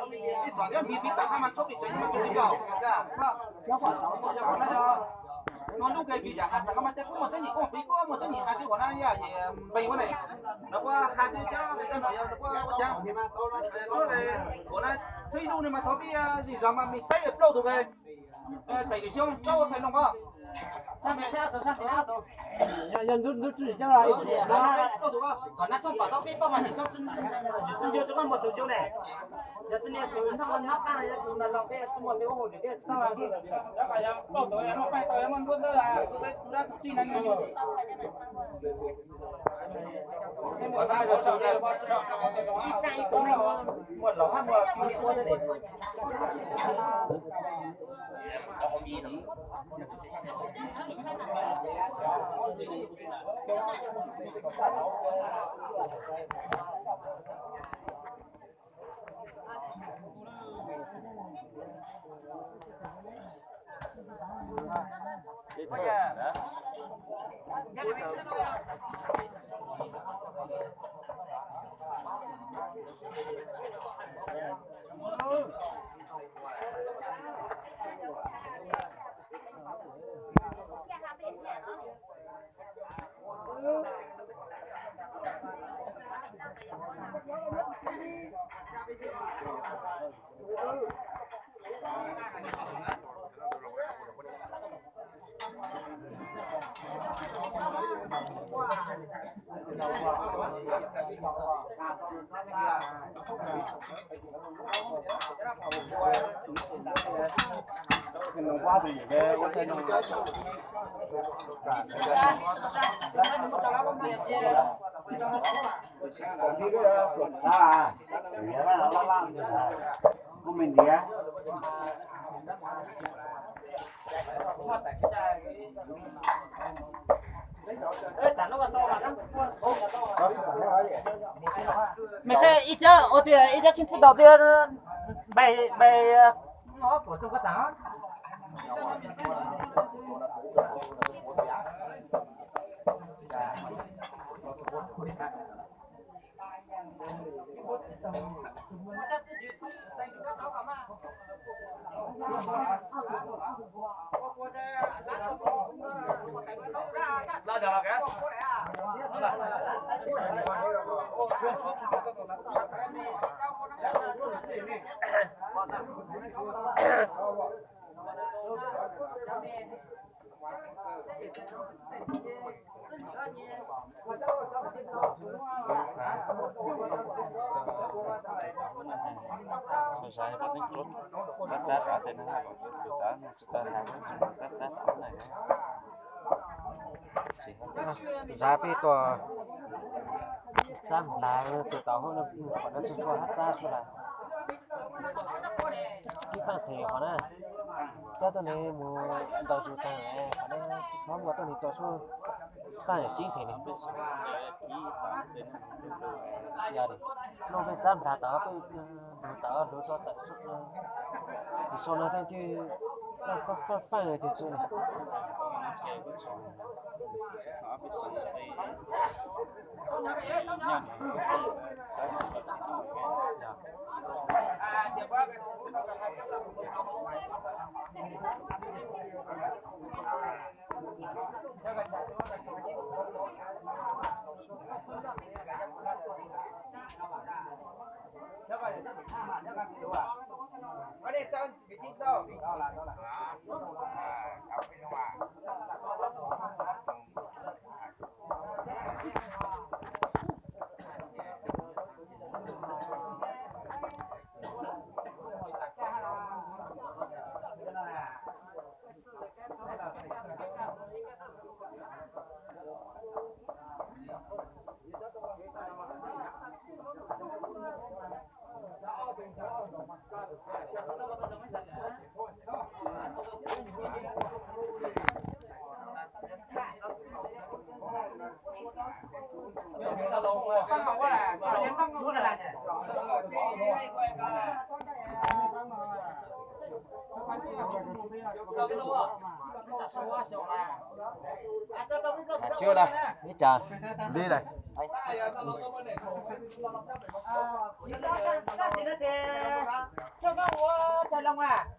Ib xom thiab miv miv tawm qab mas txhob plis tsev mas cia li yog. Yog qhov no yog, no lub nqe kis yam has tawm qab mas tej kuj muaj tseeb nyim kooj pis kuj muaj tseeb nyim has thiab qhov na yog npe ua ne. Lawv ua has thiab cov nqe coj no yog lawv ua ua cas. Qhov na, txhua ib lub no mas thov pib zis zog mas mej saib plaub tug nqe. Pem xyoo txhob ua thaij no ko. Yog ntub ntub tsis coj los. Qhov na thooj pom tau pib paub mas yim xyoo, yim xyoo ncua tsis muaj tus ncua ne. Yog tsis niag tus nyob nyob tag yog tus no los peb tsis muaj tus ua hauj lwm thiab tsis tau. Ib sab ib tug muaj laus hab muaj ua thiab ne. Mej saib ib cab ua tias ib cab keeb txwb daus tias npe npe. Zab peb tuaj txab nplav tus tau hauj lwm qhov no tsis tshua hab txab sua lawm. Ib faaj them qhov na, coj tuaj ne mus ntaus zus tag qhov na, tsis txhob muaj tuaj ne tau sub faaj ceeb them ne. Yog lub peb txab nplav tawm peb nrug tawm hluav tso tawm, tus sau no tej twg faaj faaj tiag tsi ne. Tsis ua lawm, ib tsam li lawm. Loob a.